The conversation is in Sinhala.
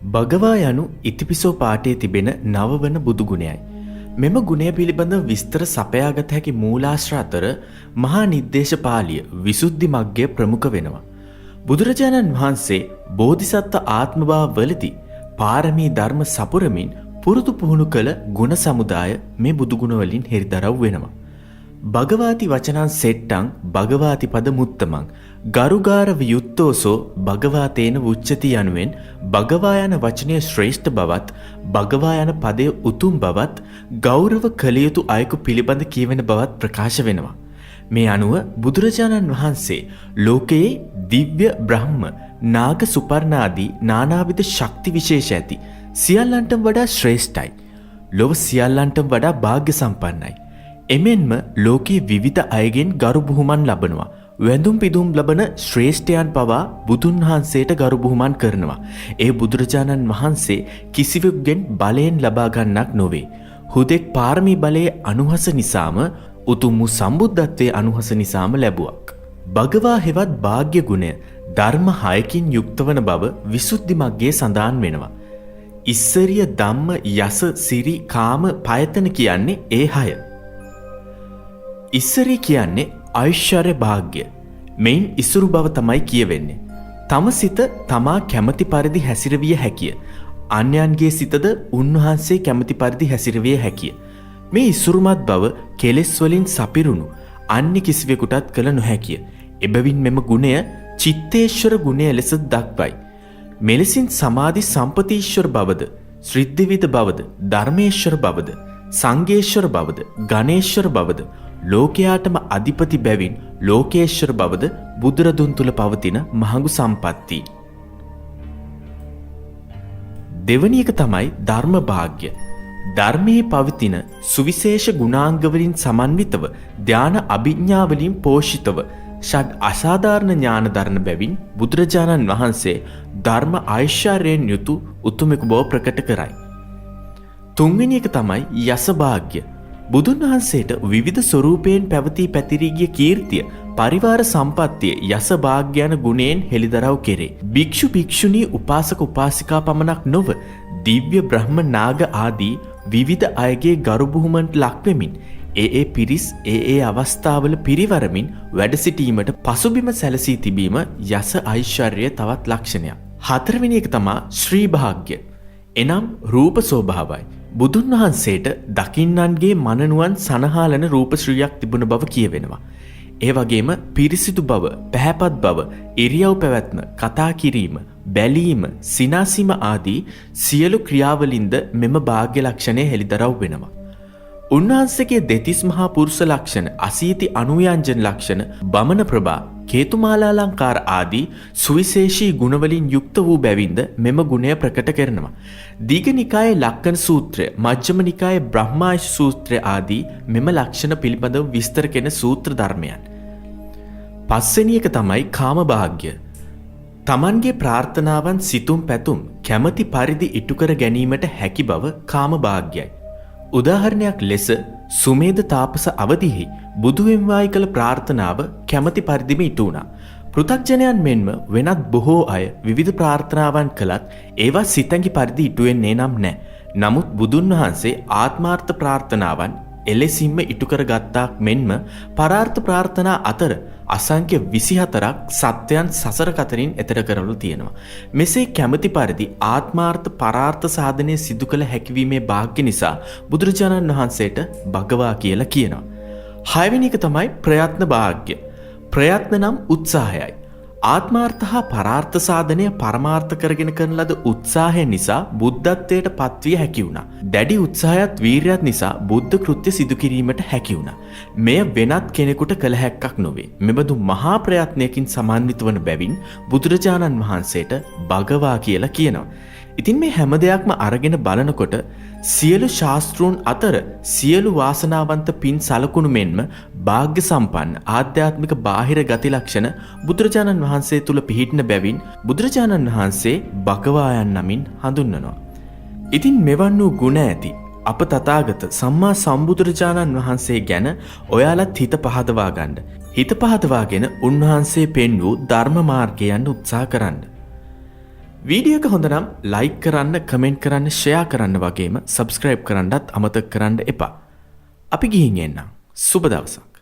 භගවා යනු ඉතිපිසෝ පාඨයේ තිබෙන නවවන බුදු ගුණයයි. මෙම ගුණය පිළිබඳව විස්තර සපයාගත හැකි මූලාශ්‍ර අතර මහා නිද්දේශ පාළිය විසුද්ධි මග්ගය ප්‍රමුඛ වෙනවා. බුදුරජාණන් වහන්සේ බෝධිසත්ව ආත්මභාව වලදී පාරමී ධර්ම සපුරමින් පුරුදු පුහුණු කළ ගුණ සමුදාය මේ බුදු ගුණ වලින් හෙළිදරව් වෙනවා. භගවාති වචනං සෙට්ටං භගවාති පද මුත්තමං ගරුගාර වියුත්තෝසෝ භගවාතේන වුච්චති යනුවෙන් භගවා යන වචනය ශ්‍රේෂ්ඨ බවත්, භගවා යන පදය උතුම් බවත්, ගෞරව කළ යුතු අයෙකු පිළිබඳ කියවෙන බවත් ප්‍රකාශ වෙනවා. මේ අනුව බුදුරජාණන් වහන්සේ ලෝකයේ දිව්‍ය, බ්‍රහ්ම, නාග, සුපර්ණාදී නානාවිධ ශක්ති විශේෂ ඇති සියල්ලන්ටම වඩා ශ්‍රේෂ්ඨයි. ලොව සියල්ලන්ටම වඩා භාග්‍ය සම්පන්නයි. එමෙන්ම ලෝකයේ විවිධ අයගෙන් ගරු බුහුමන් ලබනවා. වැඳුම් පිදුම් ලබන ශ්‍රේෂ්ඨයන් පවා බුදුන් වහන්සේට ගරු බුහුමන් කරනවා. ඒ බුදුරජාණන් වහන්සේ කිසිවෙකුගෙන් බලයෙන් ලබා ගන්නක් නොවේ. හුදෙක් පාරමී බලයේ අනුහස නිසාම, උතුම් වූ සම්බුද්ධත්වයේ අනුහස නිසාම ලැබුවක්. භගවා හෙවත් භාග්‍ය ගුණය ධර්ම හයකින් යුක්ත වන බව විසුද්ධි මග්ගයේ සඳහන් වෙනවා. ඉස්සරිය, ධම්ම, යස, සිරි, කාම, පයතන කියන්නේ ඒ හය. ඉස්සරි කියන්නේ ඓශ්වර්ය භාග්‍ය. මෙයින් ඉසුරු බව තමයි කියවෙන්නේ. තම සිත තමා කැමති පරිදි හැසිරවිය හැකිය. අන්‍යයන්ගේ සිතද උන්වහන්සේ කැමති පරිදි හැසිරවිය හැකිය. මේ ඉසුරුමත් බව කෙලෙස් වලින් සපිරුණු අන්‍ය කිසිවෙකුටත් කළ නොහැකිය. එබැවින් මෙම ගුණය චිත්තේශ්වර ගුණය ලෙස දක්වයි. මෙලෙසින් සමාධි සම්පතීශ්වර බවද, ශ්‍රිද්ධිවිද බවද, ධර්මේශ්වර බවද, සංඝේශ්වර බවද, ගණේශ්වර බවද, ලෝකයාටම අධිපති බැවින් ලෝකේශ්වර බවද බුදුරදුන් තුළ පවතින මහඟු සම්පත්තී. දෙවනි එක තමයි ධර්ම භාග්‍ය. ධර්මයේ පවතින සුවිශේෂ ගුණාංගවලින් සමන්විතව, ධ්‍යාන අභිඥාවලින් පෝෂිතව, ෂඩ් අසාධාරණ ඥාන දරන බැවින් බුදුරජාණන් වහන්සේ ධර්ම ඓශ්වර්යයෙන් යුතු උතුමෙකු බව ප්‍රකට කරයි. තුන්වෙනි එක තමයි යස භාග්‍ය. බුදුන් වහන්සේට විවිධ ස්වරූපයෙන් පැවතී පැතිරී ගිය කීර්තිය, පරිවාර සම්පත්තිය යස භාග්‍ය යන ගුණයෙන් හෙළිදරව් කෙරේ. භික්ෂු භික්ෂුණී, උපාසක උපාසිකා පමණක් නොව දිව්‍ය, බ්‍රහ්ම, නාග ආදී විවිධ අයගේ ගරු බුහුමන්ට ලක්වෙමින් ඒ ඒ පිරිස් ඒ ඒ අවස්ථාවල පිරිවරමින් වැඩ සිටීමට පසුබිම සැලසී තිබීම යස ඓශ්වර්යය තවත් ලක්ෂණයක්. හතරවෙනි එක තමා ශ්‍රී භාග්‍ය. එනම් රූප ස්වභාවයි. බුදුන් වහන්සේට දකින්නන්ගේ මනනුවන් සනහාලන රූප ශ්‍රීයක් තිබුණ බව කියවෙනවා. ඒ වගේම පිරිසිදු බව, පැහැපත් බව, ඉරියව් පැවැත්ම, කතා කිරීම, බැලීම, සිනාසීම ආදී සියලු ක්‍රියාවලින්ද මෙම භාග්‍ය ලක්ෂණය හෙළිදරව් වෙනවා. උන්වහන්සේගේ දෙතිස් මහා පුරුෂ ලක්ෂණ, අසීති අනුව්‍යංජන ලක්ෂණ, බමන ප්‍රභා, කේතුමාලාලංකාර ආදී සුවිශේෂී ගුණවලින් යුක්ත වූ බැවින්ද මෙම ගුණය ප්‍රකට කරනවා. දීඝ නිකායේ ලක්කන සූත්‍රය, මජ්ක්‍ධිම නිකායේ බ්‍රහ්මායුෂ සූත්‍රය ආදී මෙම ලක්ෂණ පිළිබඳව විස්තර කෙන සූත්‍ර ධර්මයන්. පස්වෙනි එක තමයි කාම භාග්‍ය. තමන්ගේ ප්‍රාර්ථනාවන්, සිතුම් පැතුම් කැමති පරිදි ඉටු කර ගැනීමට හැකි බව කාම භාග්‍යයි. උදාහරණයක් ලෙස සුමේද තාපස අවදිහි බුදුවෙන්වායි කළ ප්‍රාර්ථනාව කැමති පරිදිම ඉටු වුණා. පෘථග්ජනයන් මෙන්ම වෙනත් බොහෝ අය විවිධ ප්‍රාර්ථනාවන් කළත් ඒවා සිතැඟි පරිදි ඉටු වෙන්නේ නම් නෑ. නමුත් බුදුන් වහන්සේ ආත්මාර්ථ ප්‍රාර්ථනාවන් එලෙසින්ම ඉටු කරගත්තාක් මෙන්ම පරාර්ථ ප්‍රාර්ථනා අතර අසංඛ්‍ය 24ක් සත්‍යයන් සසර කතරින් එතර කරවල තියෙනවා. මෙසේ කැමති පරිදි ආත්මාර්ථ පරාර්ථ සාධනය සිදු කළ හැකිවීමේ භාග්‍ය නිසා බුදුරජාණන් වහන්සේට භගවා කියලා කියනවා. හයවෙනි එක තමයි ප්‍රයත්න භාග්‍ය. ප්‍රයත්න නම් උත්සාහයයි. ආත්මාර්ථ හා පරාර්ථ සාධනය පරමාර්ථ කරගෙන කරන ලද උත්සාහය නිසා බුද්ධත්වයට පත්විය හැකි වුණා. දැඩි උත්සාහයත් වීරියත් නිසා බුද්ධ කෘත්‍ය සිදු කිරීමට හැකි වුණා. මෙය වෙනත් කෙනෙකුට කළ හැක්කක් නොවේ. මෙබඳු මහා ප්‍රයත්නයකින් සමන්විත වන බැවින් බුදුරජාණන් වහන්සේට භගවා කියලා කියනවා. ඉතින් මේ හැම දෙයක්ම අරගෙන බලනකොට සියලු ශාස්ත්‍රූන් අතර සියලු වාසනාවන්ත පින් සලකුණු මෙන්ම භාග්‍ය සම්පන්න ආධ්‍යාත්මික බාහිර ගති ලක්ෂණ බුදුරජාණන් වහන්සේ තුල පිහිටන බැවින් බුදුරජාණන් වහන්සේ භගවායන් නමින් හඳුන්වනවා. ඉතින් මෙවන් වූ ගුණ ඇති අප තථාගත සම්මා සම්බුදුරජාණන් වහන්සේ ගැන ඔයාලත් හිත පහදවා ගන්න. හිත පහදවාගෙන උන්වහන්සේ පෙන් වූ ධර්ම මාර්ගය යන්න උත්සාහ කරන්න. වීඩියෝ එක හොඳ නම් ලයික් කරන්න, කමෙන්ට් කරන්න, ෂෙයා කරන්න වගේම සබ්ස්ක්‍රයිබ් කරන්නත් අමතක කරන්න එපා. අපි ගිහින් එන්නම්. සුබ දවසක්.